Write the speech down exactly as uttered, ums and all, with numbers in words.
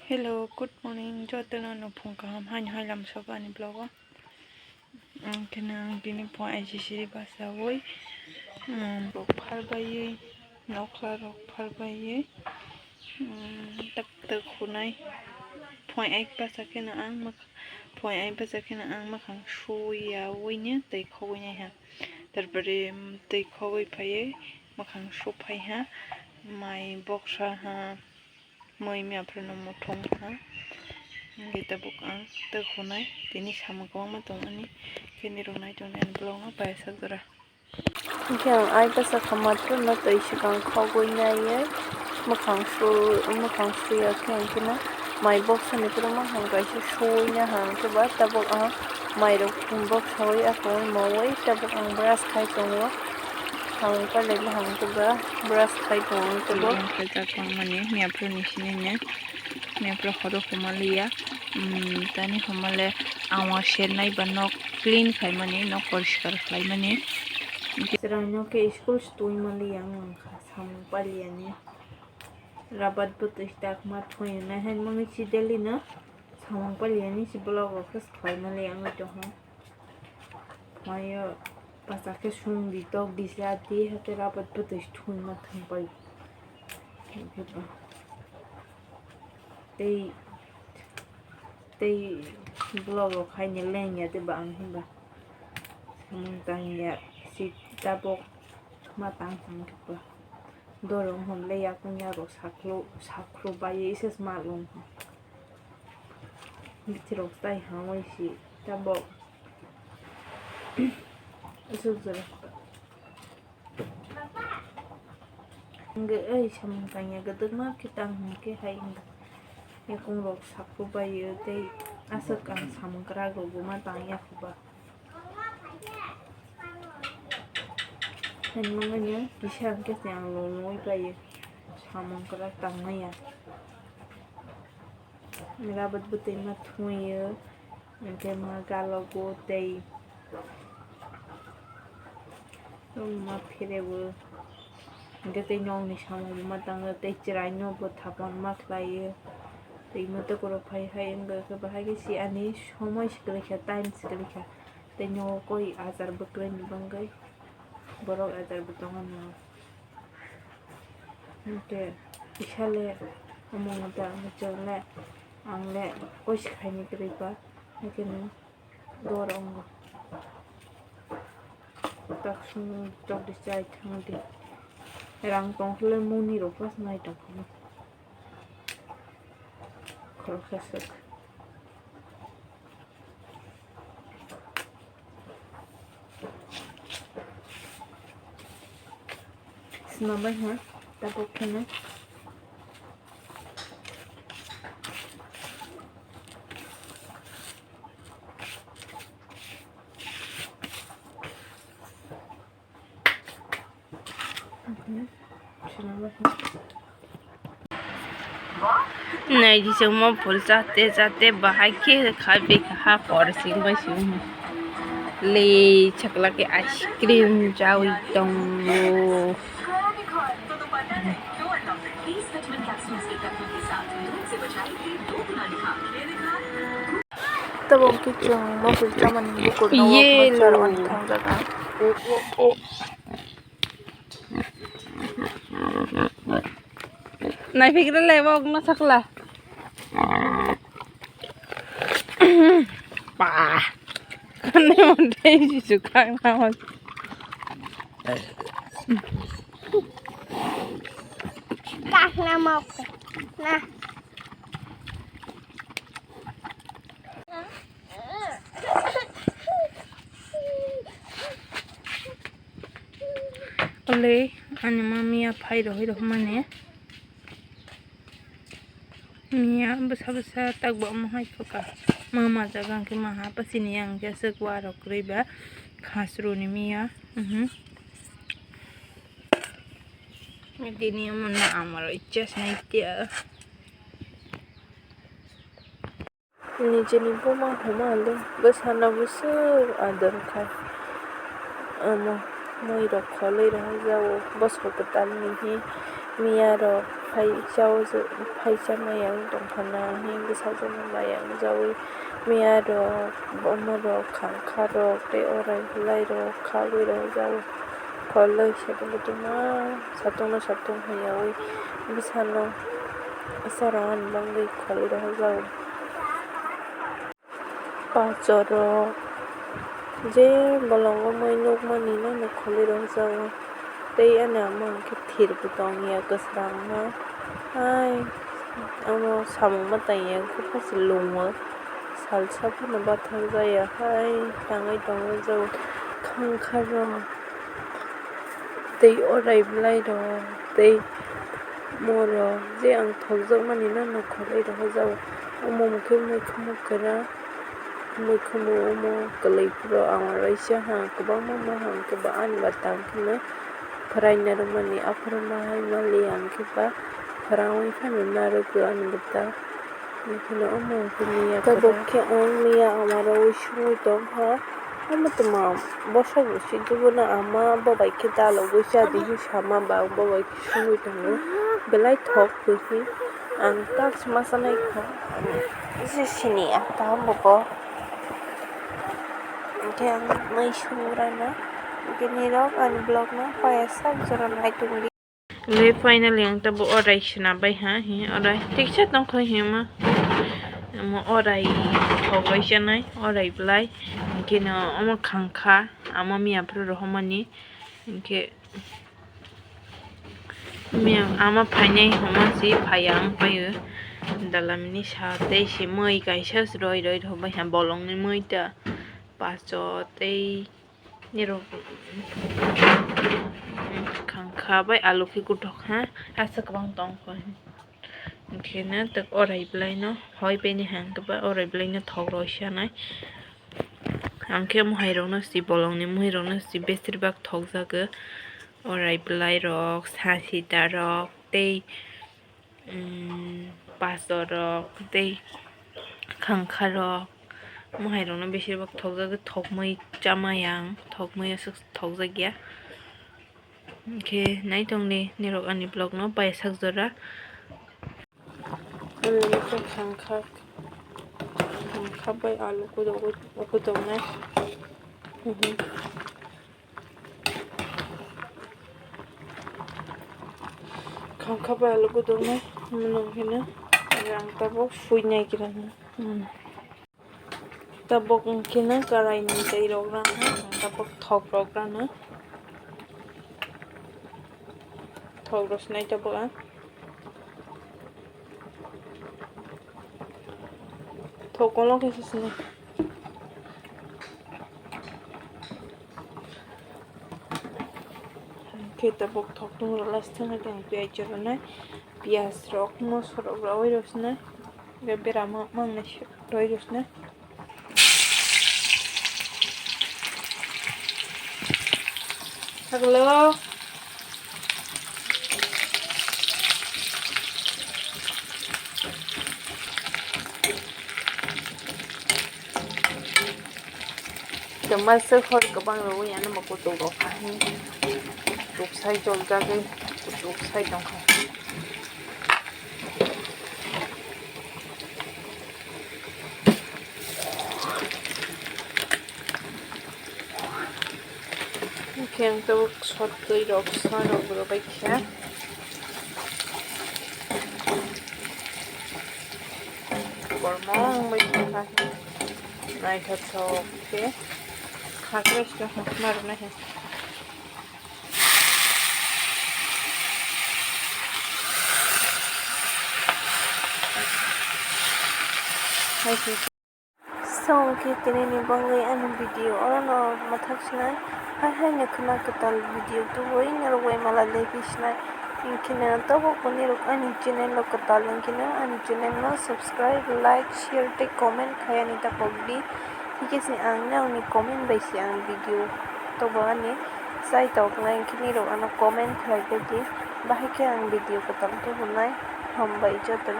Hello, good morning. Jotono no phung kaham haino hai lam sabo ani vlog o. Ang khe nang tini phung I C C ri basawi, um, rok phar baiwi, nokla rok phar baiwi, um, tak tak hunai. Phung ai basa khe no ang mak-, phung ai basa khe no ang makhang suya wini tei khogwi nai ha. Tarpore, um, tei khogwi phaiwi makhang su phai ha. Mai boksa ha. Moi miya phuru no muthung ha. Hingke tabuk ang tak hunai tini samung kwbangma tongmani khe nirok nai tongni ani vlog no paisa jora. Hingke ang ai bwsa kha matwrwino twi swkang khogwi naiwi mwkhang su-, mwkhang suya khe hingke no mai boksa ni phuru mwkhang kaisa suwi naha hingke ba tabuk ang mai rok boksawi akwui mawi tabuk ang brush khai tongo. Samung pailai bwkhang khe ba brush khai tongo ang tabuk. Ang khe jak tongmani miya phuru ni simi ni miya phuru hodo huma liya. Tani huma le ang wa sernai ba nok clean khaimani, nok poriskar khlaimani. Chwraino khe school se twi ma liya wng kha samung pailiyani. Rabat bwtwi tak ma thungnai hai mani si daily no samung pailiyani si vlog rok khe khlai ma liya wngwi tongo. Mayo bwsa khe sung di tok di se ati hake rabat bwtwi thung ma thung pai. Tei, tei vlog rok hai ni leng ya tei ba ang hinba samung tang ya si tabok ma tang tang khe ba. Dorong hwn le yakung yarok sakhlo, sakhlo bai isa smalung. Bitirok tai hangoi si tabok. Aswk jora. Hingke ei samung tangya kwdwkma khe tang hwn khe hai wngkha. Yakung rok sakhlo bai tei aswk ang samung kwrak rok bo ma tangya kho ba. Hwnmano kisa hwnkhe se ang longwi pai samung kwrak tangmaya. Rabat bwtwi ma thungwi hwnkhe ma galogo tei ma pherewo. Hwnkhe tei nokni samung ma tango tei chwraino bo thapon ma khlaio. Tei mwtwk rok phai hai wngkha khe bahai khe si ani somoi se kwrwi kha, time se kwrwi kha. Tei nogo koi ajar bwkrwi ni bagwi borok ajar bo tongo nogo. Hwnkhe kisa le omo da muchung le ang le koi se khaini kwrwi ba, haikhe no dor ongo. Tak sung tok di chai thang di. Rang tong khe le muni rok pas nai tong khe. Khoroksa swk. Swnambai ha, tabuk kheno. Nai di chwngmo phul chate chate bahai khe kha bikha ha korsing bai sing le chakla khe ice cream chawi tongo. Tabuk khe chwng mokol chamani bukur no Ye wngkha lo. Char oni thangjaga. Naiphikre le wok no sakla. Pa. Kane montai jisu kang na. Kang na mok na. Ole, ani ma miya phai rohoi rohmani. Miya bwsa bwsa tak bo omo hai phuka. Ma majak ang khe ma ha pasini ang khe aswk wa rok kwrwi ba khasru ni miya. Mhm. Tini omo na amaro ichas nai tia. Nijeni buma huma le bwsano bwswk ador khai. Omo mui rok kholwi rw jago bwswk kwtal ni hi Miya rok phai chao, phai cha maya wng tong phano, hwnwi bwsajwk no maya wngjaui miya rok, omo rok, khangkha rok tei orai bwlai rok khabwi rw jago. Kholwi satung kutung ma satung no satung hwnyaui bwsano asarok ani bagwi kholwi rw jago. Pachorok je bolongo mui nukmani no nukholwi rwjago. Tei ani ama hwnkhe thir bo tongya kwchwrangma. Hai omo samung ma tangya hwnkhe paisa lumo salsa phano bathang jaya hai tangwi tongwi rwjago. Khangkha rok tei orai bwlai rok tei morok je ang thokjakmani no nukholwi rwjago. Omo hwnkhe mui khumui kwrak. Mui khumui omo kwlwi phuru ang oro isa ha kwbangma ma hang khe ba ani ba tang phano phwraina rwmani aphuru ma hai mali ang khe ba phwrangwi phano narwkgo ani bwta. Hwnkheno omo hwnkheno miya kwrak. Tabuk khe ang miya ama rwui sungwi tong kha. Omo tongma bwswk bo si tubuno ama bo bai khe dalogwi cha di hinwi sama ba ang bo bai khe sungwi tongo. Belai thok kwrwi ang tak se ma chanai kha. Jisini ata buko. Hwnkhe ang mui sumrano bini rok ani vlog no paya sak jora nai tongdi. Le finally ang tabuk orai sina bai ha hi orai tiksa tongkha hima. Omo orai thogoi chanai orai bwlai hwnkhe no omo khangkha amo miya phuru rohormani hwnkhe. Miya ama phainai hwnma si phaiya wng paio. Dalamni sa tei si mui kaisa se roi roi rw bai ha bolongni mui ta paso tei nirok khangkha bai alu khe kuthok ha asa kwbang tongkha. Hwnkhe no tok orai bwlai no hoi bini hang khe ba orai bwlai no thok roi sanai. Ang khe mohai rok no si bolongni mui rok no si besir bak thok jago. Orai bwlai rok, sasita rok, tei, um, paso rok, tei khangkha rok. Mohai rok no besir bak thok jago, thok mui chamai ang, thok mui aswk thok jak ya. Hwnkhe nai tongdi nirok ani vlog no pai sak jora. Ani khe khangkha, khangkha bai alu kudo-, kutongnai. Khangkha bai alu kutongnai, mwnang hino ang tabuk sui nai kira. Tabuk wngkhe no karai ni twi rok rana, tabuk thok rok rana, thok rw sinai tabuk ang thok kolok khe sinai. Khe tabuk thok tung rw lai sinai tong piyaj rw nai, piyaj rok moso rok rw sinai. Bera ma mang na se roi rus na. Hello. Tongma se hor kwbang rwui ano bo kutuk rok kha. Kutuk sai joljagwi kutuk sai tongkha. Hwnkhe ang tabuk sotwi rok sa rok rwbai kha. Kormo wngbai kha naithothok khe khakhe se hokma rwna khe. So, hwnkhe tini ni bagwi ani video oro no mwthak sinai. Hai hai no khwna kwtal video tubui norok bai mala lephi sinai. Hwnkhe no tabuk bo nirok ani channel o kwtal hwnkhe no ani channel no subscribe, like, share tei comment khai ani ta pok di. Hwnkhe se ang nokni comment bai se ang video tubu ani chai tok nai hwnkhe nirok ano comment khlai bai di. Bahai khe ang video kwtal tubunai. Hambai jotono.